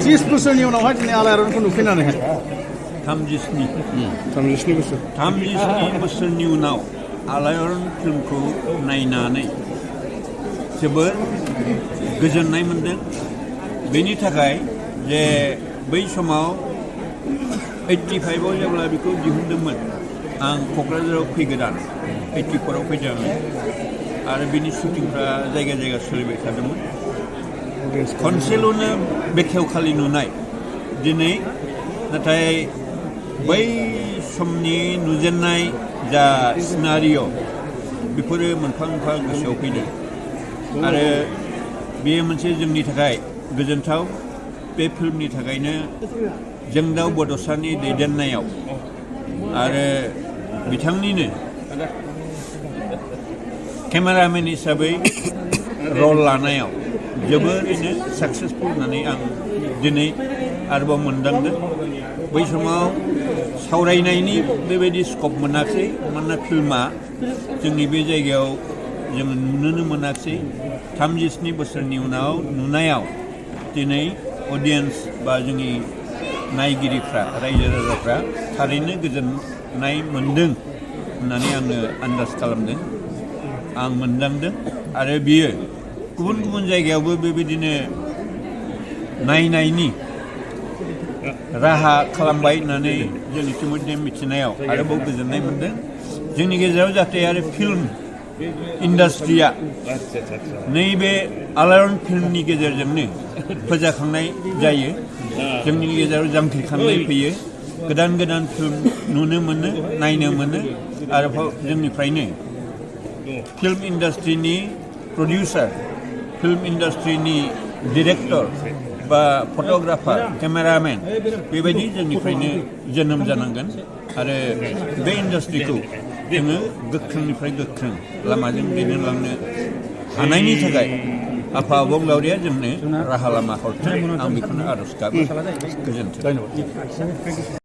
30 बोसोरनि उनावहाय दिनै आलायारनखौ नुफैनानैहाय 37 बोसोरनि उनाव आलायारन फिल्मखौ नायनानै जोबोर गोजोननाय मोनदों बेनि थाखाय जे बै समाव 85 जेब्ला बेखौ दिहुनदोंमोन आं क'क्राझाराव फैगोदान 84 फैदोंमोन आरो बिनि शुटिंफ्रा जायगा जायगा सोलिबाय थादोंमोन खनसेल'नो बेखेवखालि नुनाय दिनै नाथाय बै समनि नुजेननाय जा सिनारिय' बेफोरो मोनफा मोनफा गोसोआव फैदों आरो बेयो मोनसे जोंनि थाखाय गोजोनथाव बे फिल्मनि थाखायनो जोंदाव बड'सानि दैदेननायाव आरो बिथांनिनो केमेरामेन हिसाबै रल लानायाव जोबोरैनो साक्सेसफुल होननानै आं दिनै आरोबाव मोनदांदों बै समाव सावरायनायनि बेबायदि स्कप मोनाखै मानोना फिल्मा जोंनि बे जायगायाव जोङो नुनोनो मोनाखै 37 बोसोरनि उनाव नुनायाव दिनै अडियेन्स बा जोंनि नायगिरिफ्रा रायजो राजाफ्रा थारैनो गोजोननाय मोनदों होननानै आङो आन्दाज खालामदों आं मोनदांदों आरो बियो गुबुन गुबुन जायगायावबो बेबायदिनो नायनायनि राहा खालामबाय होननानै जों इतिमध्य मिथिनायाव आरोबाव गोजोननाय मोनदों जोंनि गेजेराव जाहाथे आरो फिल्म इन्डास्ट्रिया नैबे आलायारन फिल्मनि गेजेरजोंनो फोजाखांनाय जायो जोंनि गेजेराव जांख्रिखांनाय फैयो गोदान गोदान फिल्म नुनो मोनो नायनो मोनो आरोबाव जोंनिफ्रायनो फिल्म इन्डास्ट्रिनि प्रडिउसार फिल्म इन्डास्ट्रिनि डिरेक्टर बा फट'ग्राफार केमेरामेन बेबायदि जोंनिफ्रायनो जोनोम जानांगोन आरो बे इन्डास्ट्रिखौ जोङो गोख्रोंनिफ्राय गोख्रों लामाजों दैदेनलांनो हानायनि थाखाय आफा अबंलावरिया जोंनो राहा लामा हरथों आं बेखौनो आर'ज गाबो गोजोन्थों